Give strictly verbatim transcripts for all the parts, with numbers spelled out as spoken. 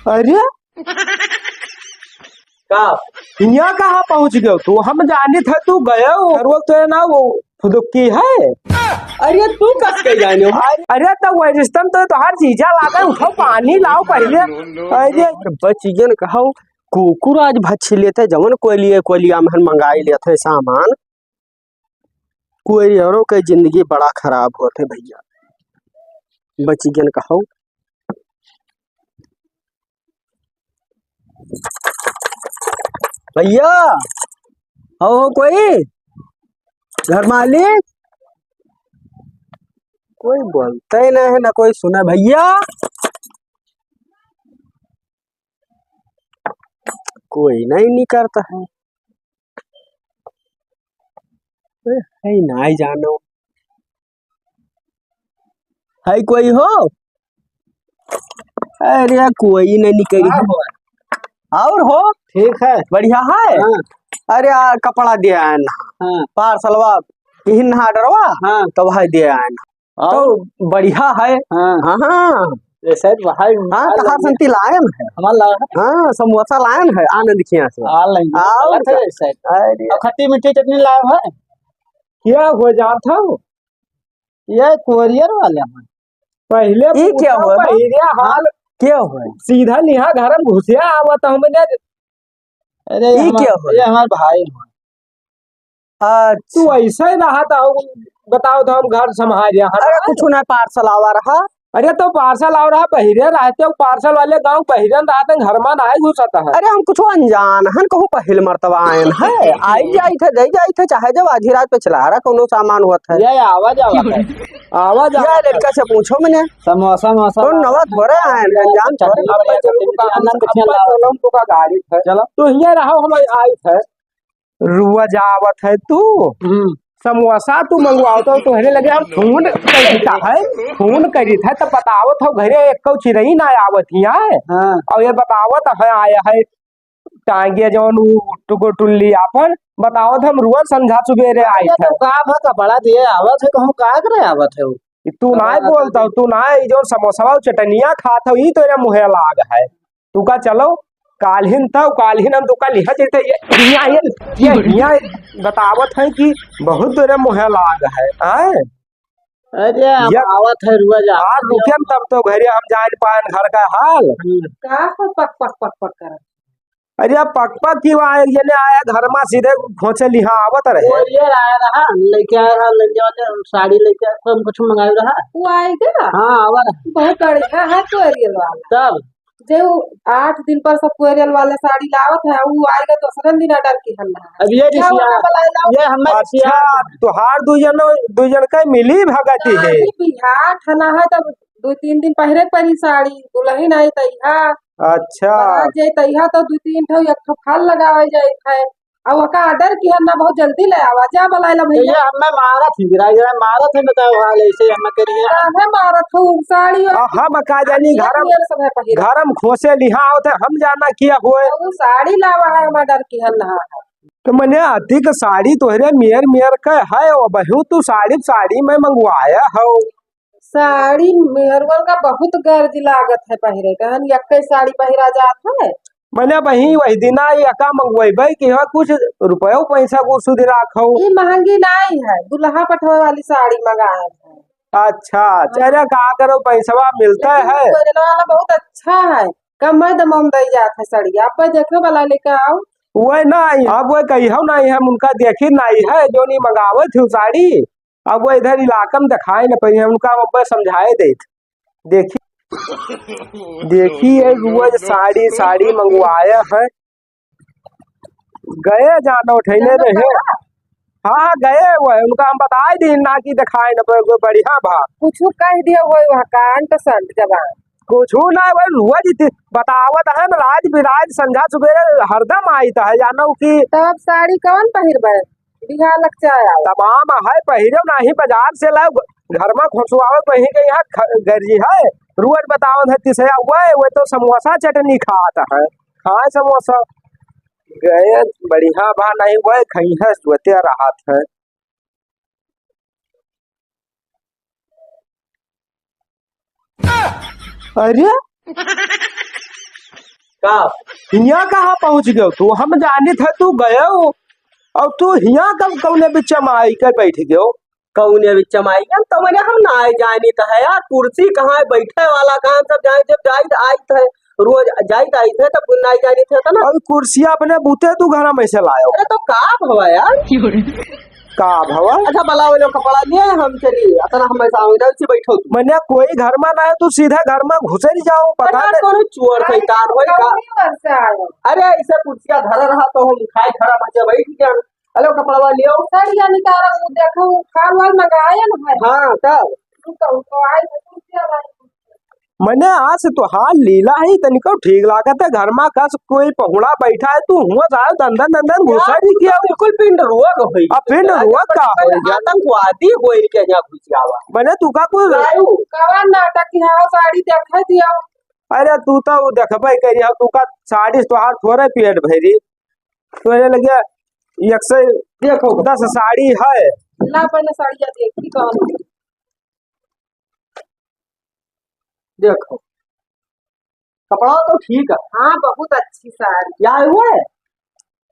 अरे, का? हियाँ कहाँ पहुँच गयो तू? हम जानित है तू गयो। अरे, वो तो है ना, वो फुदुक्की है। अरे, तू कस के जाने हो? अरे, तो वही रिश्तम तो तोहार जीजा लागे, उठाओ पानी लाओ पहिले। अरे, बस चीजन कहो, कुकुर आज भच्छी लेते, जवन कोयलिया, कोयलिया महन मंगाई लेते सामान। कोयलियरों के जिंदगी बड़ा खराब होत है भैया, बचिगन कहो। भैया, हो, हो कोई घर मालिक? कोई बोलता ही नहीं है, ना कोई सुना भैया, कोई नहीं निकलता है। ए, है नाई जानो। है कोई हो? अरे कोई नहीं निकली। हाँ। और हो? ठीक है। बढ़िया है? हाँ। अरे यार कपड़ा दिया है ना। हाँ। पार्सलवा इहिन ना डरवा। हाँ। तो वही दिया है ना। और? तो बढ़िया है। हाँ। हाँ, हाँ। ये शायद वहाँ ही हाँ, माल तहार लेंगे। संती लायन है। हमार लायन है। हाँ, समोसा लायन है, आनंद खिया से। आ लेंगे। आओ चलत है क्या? शायद। अरे। और खट्टी मीठी चटनी लायन है। क्या हो जात हो? ये कोरियर वाले हैं। पहले ई पूछो क्या हुआ? पहले हाल। क्या हुआ? सीधा निहा घर में घुसिया आवत हमने। अरे, ई हमार, क्या हुआ? ये हमार भाई है। अच्छा। तू ऐसे ही रहा था, बताओ तो हम घर संभाल रहे हैं। अरे, कुछ ना, पार्सल आवा रहा। अरे, तो पार्सल आवा रहा, बहिरे रहते हो, पार्सल वाले गाँव बहिरे रहते हैं, घर में नहीं घुसता है। अरे, हम कुछ अनजान हन, कहूँ पहिल मर्तबा आयन है, आई जाई थे, दे जाई थे, चाहे जब आधी रात पे चला रहा, कोनो सामान हुआ था। ये आवा जावा था। आवा जावा ये था। लड़का से पूछो मैंने। समोसा, वमोसा तो लावा नवा था। थोड़े आयन, अनजान थोड़े चटनी आयन। बढ़िया चटनी, आनंद खेल लावा। चलो, हम तो का गाड़ी है। चलो। तो हियाँ रहो, हम आई थे। रोज आवत है तू, हम्म। समोसा तू मंगवाओ तो तोहरे लगे हम फोन करित है, फोन करित है, तब बतावत हो घरे एक चिरई ना आवत हिया है। हाँ। और ये बतावत है आया है टांगे जौन उ टुको टुल्ली आपन बतावत हम रोज संझा सुबेरे आई अरे है। तो का भा कपड़ा दिए आवत है, कहूँ का करे आवत है वो? तू ना कपड़ा बोलता हो, तू ना, ई जौन समोसा और चटनिया खात हो, ई तोरे मुँहे लाग है। तू का चलो, काल्हिन त, काल्हिन हम तू का लिहा जैते, ये हियाँ, ये, ये हियाँ बतावत है कि बहुत तोरे मुँहे लाग है, आय? अरे, हम ये आवत है, रुआ जा। आज रुकियन तब तो घरे हम जान पाएन घर का हाल। हम्म। का हो पक, पक, पक, पक करत? अरे, पक, पक की वहाँ एक जने आया घर मा सीधे खोचे लिहा आवत रहे। वो ये आया रहा, लेके आया रहा, लेके आया रहा, साड़ी लेके आया, हम कुछ मंगाया रहा। वो आएगा? हाँ, आवा रहा। बहुत बढ़िया है कोरियर वाला। तब? जे उ आठ दिन पर सब कोरियल वाले साड़ी लावत है, उ आएगा दूसरन दिन order किहन है। अब ये क्या रिसिया, वाला बलाए लाओ? ये हमें अच्छा, रिसिया। तोहार दू जन, दू जन के मिली भगती है। नहीं, बियाह ठना है, तब दू तीन दिन पहिरे परी साड़ी, दुलहिन आई तैहा। अच्छा। बारात जाई तैहा तो दू तीन ठो, एक ठो फाल लगावे जाई है। अब ओका order किहन ना, बहुत जल्दी ले आवा, जा बलाए ला तो भैया। ये हमें मारत ही, गिरा, गिरा मारत है, बताओ हाल ऐसे ही हमें करिए। काहे मारत हो, साड़ी और आ, हम का जानी, एक घर, नियर सब है पहिरा। घर में खोसे लिहा होते, हम जाना किया होए। तो वो साड़ी लावा है, हम order किहन ना। तो मने अति के साड़ी तोहरे मेर मेर के है, ओ बहू तू साड़ी, साड़ी में मंगवाया हो। साड़ी मेहरुअन का बहुत गर्ज लागत है पहिरे, कहन यक्के साड़ी पहिरा जात है। मने बही वही दिना ये का मंगवाइबे कि हाँ कुछ रुपयो पैसा को सुधि राखो। ये महंगी नहीं है, दुल्हा पठवे वाली साड़ी मंगाए है। अच्छा, हाँ। चले का करो, पैसवा मिलता लेकिन है। कोरियन वाला बहुत अच्छा है, कम दमम दई जात है साड़ी। आप देखो वाला लेके आओ। वह नहीं, अब वह कहियो नहीं, हम उनका देखी नहीं है, जो नहीं मंगावे थे साड़ी। अब वो इधर इलाका में दिखाई न पड़ी, हम उनका अब समझाए देत। देखी, देखी, ये रोज साड़ी, साड़ी मंगवाया है, गए जानो ठहने रहे। हाँ, हाँ, गए हुए, उनका हम बताए दी ना कि दिखाए न पड़े, कोई बढ़िया भा। कुछ कह दिया हुआ वहाँ का अंट संट जबान। कुछ ना, वही रोज इति-, बतावत है, राज बिराज संझा सुबेरे हरदम आइत है, जानो कि तब साड़ी कौन पहिरबे? बिहार लग से आया। तमाम है, पहिरे नाही, बाजार से लाओ, घर में घुसवाओ, वही के यहाँ ख-, गर्जी है। रोज बतावन है, तिसे हुआ है, वो तो समोसा चटनी खात है, खाए समोसा। गए बढ़िया बा नहीं हुआ है, खइहे सोते रहत है। अरे, का? हियाँ कहाँ पहुँच गयो तू? हम जानित है तू गयो, और तू हियाँ कब कौने बिच्चा में आई के बैठ गयो? कौने बिच्चा में आई गयो? तो मने हम नाई जानित है यार, कुर्सी कहाँ है, बैठे वाला कहाँ, सब जाए, जब जाइत आइत है, रोज जाइत आइत है, तब नाई जानित है ना। और कुर्सिया अपने बूते तू घर में से लायो। अरे तो का भवा यार? का भवा? अच्छा, भला वो लोग कपड़ा लिए, हम चली, अतना हम ऐसा हो जाए, बैठो तू। मने कोई घर में ना है, तू सीधा घर में घुसर जाओ, पता अरे नहीं। कोनो चोर शैतान होई का? कौनी वर्ष आयो? अरे ऐसे कुर्सिया धरा रहा तो हम खाए खड़ा बचे बैठ गया। अरे कपड़वा लियो। सड़िया निकालो, वो देखो, खाल वाल मंगाए न भाई। हाँ, तब। रुको, रुको, आए तो कुर्सिया लाई। मने आज से तोहार लीला ही तनिको ठीक लागत है। घर मा कस कोई पहुड़ा बैठा है, तू हुआ जाए दंदन दंदन घुसा यार, भी तू किया। तो बिल्कुल पिंड रोग होई। अब पिंड रोग का होई गया? आतंकवादी होई के यहाँ घुस जावा। मने तू का कुछ लायू। कवन नाटक यहाँ साड़ी देखा दिया। अरे तू तो वो देखबे करी, हम तू का साड़ी से तोहार थोड़े पेट भरी। तोरे लगे एक सौ देखो। दस साड़ी है। ला पहले साड़िया देखी कौन। देखो, कपड़ा तो ठीक है। हाँ, बहुत अच्छी साड़ी। या हुआ है?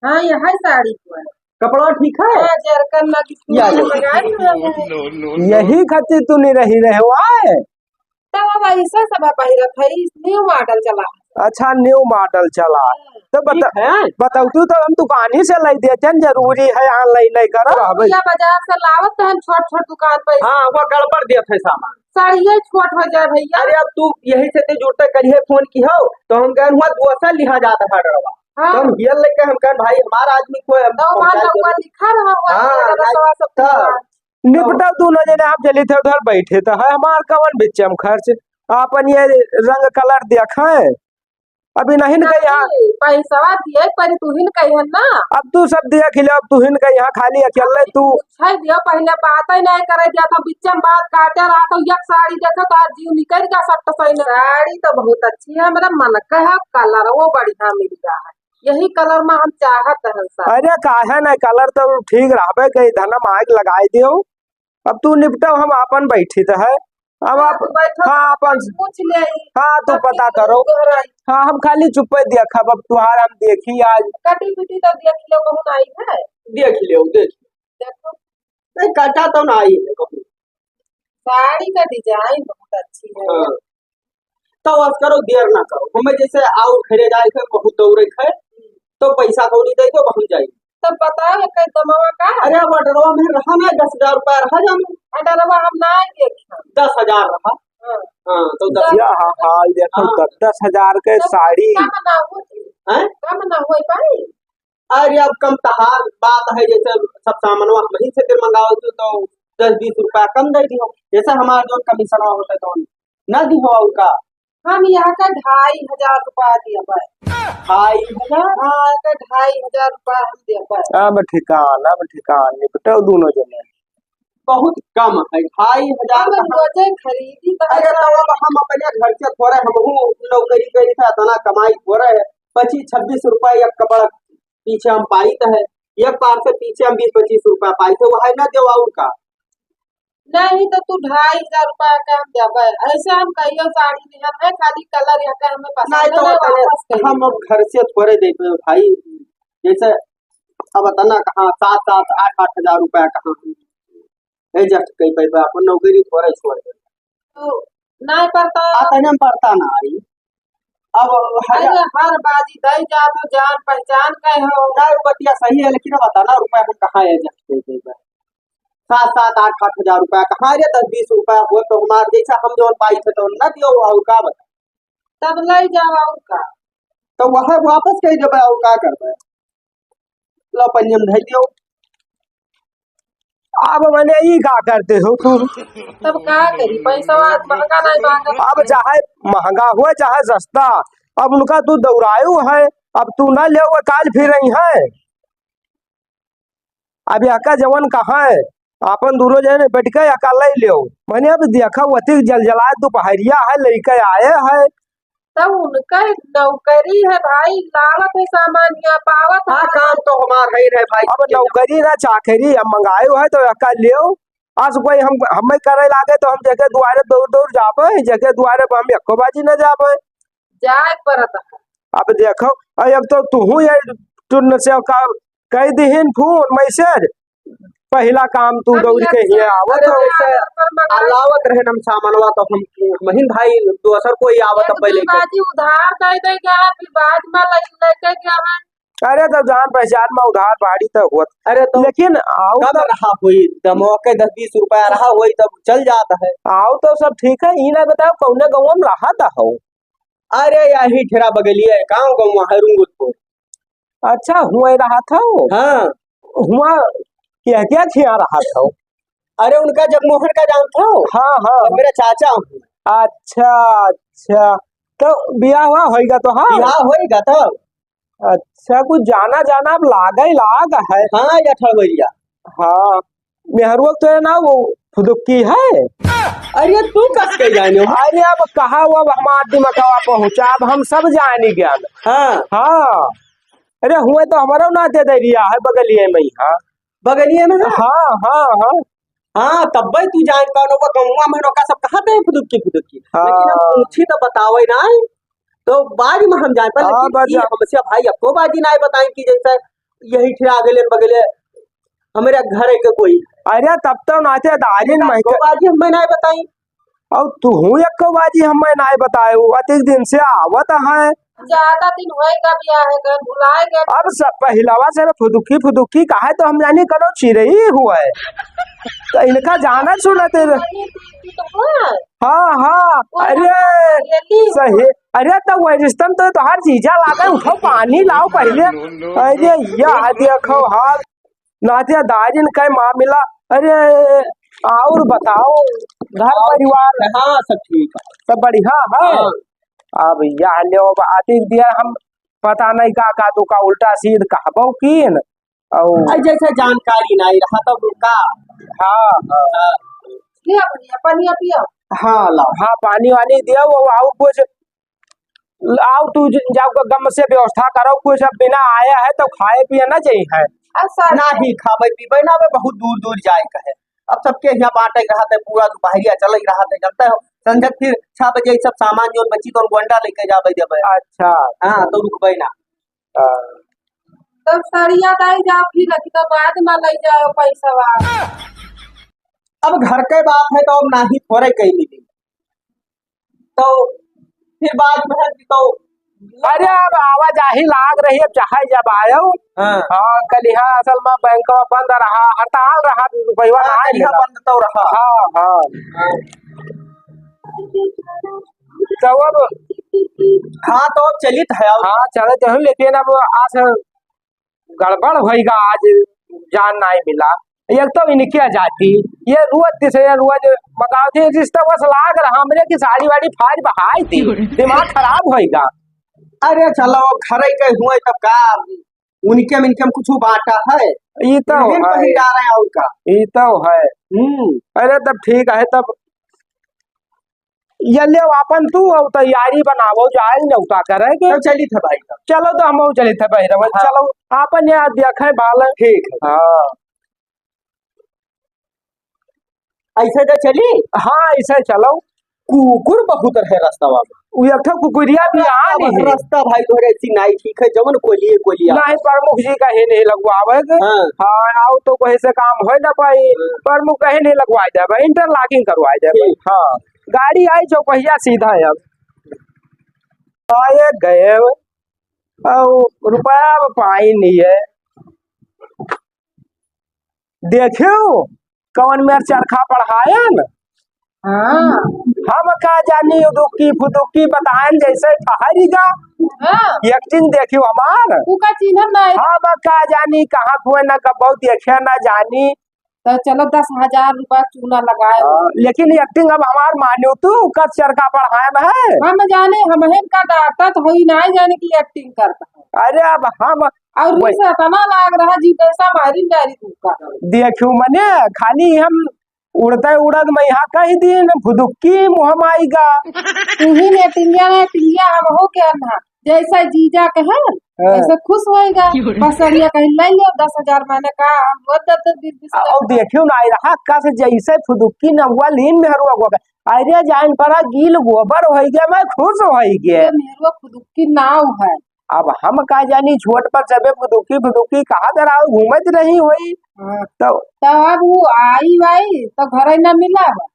हाँ, यह है साड़ी हुआ है। कपड़ा ठीक है? हाँ, जरकन ना कि या सूट ले। मंगाए हुए हैं। यही खातिर तू नहीं रही रहे हुआ है। तब अब ऐसा सब पहिरत है, इस न्यू मॉडल चला है। अच्छा, न्यू मॉडल चला। तो बता-, ठीक है। बताओ तू तो हम दुकान ही से लाई देते हैं, जरूरी है ऑनलाइन नहीं करो। तो रहबे। या बाजार से लावत तो हम छोट छोट दुकान पे। हाँ, वो गड़बड़ देत है सामान। साड़िये छोट हो जाए भैया। अरे अब तू यही से ते जुड़ते करिए फोन की हो, तो हम कहें हुआ दो सौ लिहा जाता है डरवा। हाँ। तो हम हियल लेके हम कहें भाई हमारा आदमी कोई हम तो हमारा पहुंचा दे। ऊपर लिखा रहा हुआ है, हाँ, तो नहीं, सब तो दुकान। निपटा दोनों जने, आप जली थे उधर बैठे तो है, हमार कवन बिच्चे में खर्च, आपन ये रंग कलर देखा है, अभी नहीं के यहाँ। नहीं, पैसवा दिए पर तुहिन कहिए ना। अब तू सब देख ले, अब तुहिन के यहाँ खाली अकेले तू। पूछे दियो, पहले बात ही नहीं करे दिया था, बिच्चे में बात काटे रहा तो एक साड़ी देखो तो आज जीव निकल गया सट्ट सही में। साड़ी तो बहुत अच्छी है, मेरा मन का है, कलर वो बढ़िया मिल गया है, यही कलर में हम चाहत हैं सब। अरे काहे नहीं, कलर तो ठीक रहबे, कई धनम आग लगाई दियो। अब तू निपटाओ, हम आपन बैठित है। अब हाँ, आप, तो बैठो, हाँ, तो आपन, पूछ ले। हाँ, तू सब पता चीज करो। दोहराई। हाँ, हम खाली चुप्पे देखब, अब तुहार हम देखी आज। कटी पिटी तो देख लो, कहूँ आई है। देख लो, देख। देखो। नहीं, कटा तो ना आई है कहूँ। साड़ी का डिजाइन बहुत अच्छी है। हाँ। तो बस करो, देर ना करो। हमें जैसे और खरीदारी के बहुत दौड़े है, तो पैसा कौड़ी दे दो, हम जाई। तब बताओ, एक दमवा का? अरे, अब ऑर्डरवा में रहा ना, दस हजार रुपया रहा जाने। ऑर्डरवा हम ना आए देखे। दस हजार रहा। हाँ। हाँ, तो दस। या हाँ, हाल देखो, हाँ। दस, दस हजार के तब साड़ी। कम ना हो? हैं? कम ना हो पाई? अरे, अब कम तहार बात है, जैसे सब सामानवा हम ही से फिर मंगाओ तो, तो दस बीस रुपया कम दे दियो, जैसे हमारा जो कमीशनवा होता है तो ना दिहो और का? हम यहाँ का ढाई हजार रुपया दिया पाए। ढाई हजार? हाँ, यहाँ का ढाई हजार रुपया हम दिया पाए। अब ठिकान, अब ठिकान निपटो दोनों जने। बहुत कम है, ढाई हजार हम का। रोजे खरीदी तो अरे, है। तो अब हम अपने घर से थोड़े, हमहू नौकरी करी था, इतना कमाई थोड़े है, पच्चीस छब्बीस रुपया एक कपड़ा पीछे हम पाइत है, एक बार से पीछे हम बीस पच्चीस रुपया पाइत है, वो है ना देवा और का? नहीं तो तू ढाई हजार रुपया का हम देबे, ऐसे हम कहियो साड़ी लिहन है, खाली कलर यहाँ का हमें पसंद नहीं तो नहीं, बताइए, वापस कर हम दे। अब घर से थोड़े देबे भाई, जैसे अब इतना कहाँ, सात सात आठ आठ हजार रुपया कहाँ हम adjust कर पाए, अपन नौकरी थोड़े छोड़ दे। तो नहीं पड़ता। आ, तने में पड़ता ना आई। अब हजार अरे, हर बाजी दई जा तो जान पहचान के हो। ना, बतिया सही है, लेकिन अब इतना रुपया हम कहाँ adjust कर देबे? सात सात आठ आठ हजार रुपया कहाँ रे, दस बीस रुपया हो तो हमार जैसा हम जौन पाई थे तो ना दियो, और का बता? तब ले जाओ, और का? तो वह वापस कर देबे, और का करबे? लो पंजे में धर दियो। अब मने ई का करते हो तू? तब का करी, पैसा महंगा नहीं मांगा। अब चाहे महंगा हो चाहे सस्ता, अब उनका तू दौड़ायु है, अब तू ना ले काल फिर रही है। अब यहका जवन कहा है, आपन दूनो जने बैठ के यहका ले लियो। मने अब देखा, वतिक जलजलाए दोपहरिया है, लइके आए है। तब उनका एक नौकरी है भाई, लावत है सामान यहाँ, पावत है। हाँ, काम तो हमार है ही रहे भाई। अब नौकरी ना चाकरी, अब मंगायो है तो यहका लियो। आज कोई हम, हमें करे लागे तो हम जेके दुआरे दौड़ दौड़ जाबे, जेके दुआरे पर हम एको बाजी ना जाबे। जाए परत है। अब देखो, अरे अब तो तुहू ये टुन्न से का कई दिहिन फोन मैसेज, पहिला काम तू अब दौड़ के हियाँ आवत अरे हो। वैसे अलावत रहे हम सामानवा तो हम, महीन भाई दोसर कोई आवत एक अब पहले दिन के। बाजी उधार दे दे गया है, फिर बाद में ले, लेके गया है। अरे तो जान पहचान में उधार बाड़ी तो होत। अरे तो लेकिन आओ कब तो रहा होई, दमोके दस बीस रुपया रहा होई तब चल जात है। आओ तो सब ठीक है, ई ना बताओ कौने गाँव में रहा था हो? अरे यही ठेरा बगलिए है, गाँव गाँव है रुंगुतपुर। अच्छा, हुआ रहा था वो? हाँ। हुआ क्या, क्या खिया रहा था वो? अरे उनका जगमोहन का जान था वो? हाँ, हाँ। वो मेरा चाचा हूँ। अच्छा, अच्छा। तो बियाह हुआ होइगा तो हाँ? बियाह होइगा तो। अच्छा, कुछ जाना जाना अब लागे लाग है। हाँ, या ठगोरिया। हाँ, मेहरुआ तो है ना, वो फुदुक्की है। अरे, तू कस के जाने हो? अरे, अब कहा हुआ, अब हमार दिमागवा पहुँचा, अब हम सब जानी ज्ञान। हाँ। हाँ। अरे, हुए तो हमारा ना दे दे रिया है बगलिए में ही, हाँ। बगलिए में ना? हाँ, हाँ, हाँ। हाँ, तब्बे तू जान पानो, वो गौवा में नौका सब कहा थे फुदुक्की, फुदुक्की। हाँ। लेकिन हम पूछी तो बतावे ना, तो बाज में हम जान पाए, हाँ, लेकिन बाज ई जा। हमसे भाई अक्को बाजी ना बताएं कि जैसे यही ठे आगे ले बगले हमारे घर है के कोई। अरे, तब तो नाचे दारिन अक्को महके बाजी हमें ना बताई। और तू हूँ अक्को बाजी हमें ना बताए, वो अतिक दिन से आवत है। ज्यादा दिन होए का बियाह है, गए भुलाए गए। अब सब पहिलवा से रे फुदुकी फुदुकी कहे तो हम जानी कनो चिरई हुआ है। तो इनका जाना सुनते रहे। हाँ, हाँ, अरे, सही। अरे, तो वही रिश्तन तो तोहार जीजा लागे, उठाओ पानी लाओ पहले। अरे, यह देखो हाल, नाते दारिन का मामला। अरे, और बताओ, घर परिवार? हाँ, सब ठीक है। सब बढ़िया है? हाँ। अब यह ले, अब आतिश दिया, हम पता नहीं का, का तो का उल्टा सीध कहबो कीन। और अरे, जैसे जानकारी नहीं रहा तब का? हाँ, हाँ। हाँ। पिया भैया, पनिया पिया। हाँ, लाओ। हाँ, पानी वानी दिया, वो और कुछ लाओ, तू ज-, जाओ, ग-, गम से व्यवस्था करो, कुछ अब बिना आया है तो खाए पिए ना जाई है। अच्छा। नहीं खाबे पीबे ना, बे बहुत दूर दूर जाए का है। अब सबके यहाँ बांटे रहा थे, पूरा दोपहरिया चल ही रहा थे, जानते हो, संझक फिर छह बजे ई सब सामान जोन बची तो गोंडा लेके जाबे देबे। अच्छा। हाँ, तो रुकबे ना। हाँ। तब सरिया दाई जाओ फिर, कि तो बाद में ले जाओ पैसवा। अब घर के बात है तो अब नाही थोड़े कहीं मिली, तो फिर बाद में है कि तो अरे, अब आवाजाही लाग रही, अब चाहे जब आयो। हाँ। हाँ, कल यहाँ असल में बैंकवा बंद रहा, हड़ताल रहा, रुपयवा हाँ, ना कल यहाँ आइला। बंद तो रहा। हाँ, हाँ। तो अब हाँ, तो अब चलित है अब। हाँ, चलित है, लेकिन अब आज गड़बड़ होइगा, आज जान नाहीं मिला। एक तो इनके जाती, ये रोज जैसे ये रोज मगावती, रिश्ता बस लाग रहा, हमरे की साड़ी वाड़ी फाड़ बहाई थी, दिमाग खराब होइगा। अरे चलो, अब घरे के हुए तब का, उनके में इनके में कुछ बांटा है, ई तो इन्हें है। कहीं जा रहे हैं और का। ई तो है। हम्म। अरे तब ठीक है, तब ये ले आपन तू और तैयारी बनावो, जाए न्योता करे के। तब चलित है भाई साहब। चलो तो हम चलित है भाई रमन, हाँ। चलो आपन यहाँ देखे बाल। ठीक है। हाँ। ऐसे तो चली? हाँ, ऐसे चलो। कुकुर बहुत रहे रास्ता में। वो एक ठो कुकुरिया भी आ रही है। रास्ता भाई तोहरे ऐसी नाई ठीक है, जवन कोलिए कोलिया। नहीं, प्रमुख जी कहीं नहीं लगवावे के। हाँ। हाँ, आओ तो कहीं से काम होए ना पाई। हाँ। प्रमुख कहीं नहीं लगवाए देबे, interlocking करवाए देबे। ठीक। हाँ। गाड़ी आई चौपहिया सीधा है अब। आए गए और रुपया अब पाई नहीं है। देखियो, कौन मेर चरखा पढ़ायन? हाँ। हम का जानी, उदुक्की फुदुक्की बतायन जैसे ठहरी जा। हाँ। एक दिन देखियो हमार। तू का चिन्हन नहीं? हम का जानी, कहाँ कुएँ ना कबो देखे ना जानी। तो चलो दस हजार रुपया चूना लगाए। हाँ, लेकिन acting अब हमार मानियो तू, कस चरखा पढ़ायन है। हम जाने, हमहिन का डांटत होई, नाहीं जाने की acting करता है। अरे अब हम और वही रिस इतना लाग रहा जी, कैसा मारी डारी तू का। देखियो मने, खाली हम उड़ते उड़त मैं यहाँ कही दिन फुदुक्की मुँह में आइगा। तुही ने टिंगिया ने टिंगिया हम हो के अन्हा, जैसा जीजा कहे। हाँ। ऐसे खुश होइगा। बस सड़िया कहीं ले लियो दस हजार, माने का, हम वो दस दस बीस बीस हजार। और देखियो ना, आई रहा का से जैसे फुदुक्की ना हुआ, लीन में हरुआ हुआ। अरे जान पड़ा, गील गोबर होइगा, मैं खुश होइगा। ये मेहरुआ फुदुक्की नाव है। अब हम का जानी, छोट पर सबे फुदुक्की फुदुक्की कहा धराव घूमत रही होई। हाँ। तो तो अब वो आई वाई तो घर ही ना मिला बा।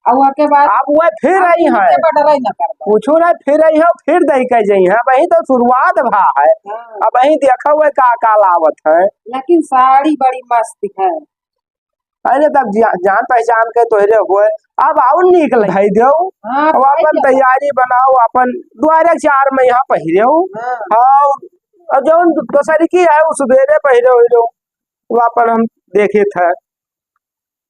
और वहाँ के बाद अब वह फिर आई है। के बडर ही ना कर बा। पूछो ना, फिर आई है, फिर दही कह जाई है। वही तो शुरुआत भा है। हाँ। अब वही देखा हुआ का का लावत है। लेकिन साड़ी बड़ी मस्त है। अरे तब जा-, जान पहचान के तोहरे हुए, अब और नीक लग भाई देव। हाँ, अब भाई अपन देव। तैयारी बनाओ, अपन दुआरे चार में यहाँ पहिरे हो। हाँ। हाँ, और जौन दोसर की है, वो सुबेरे पहिरे हो जो, वो अपन हम देखे थे।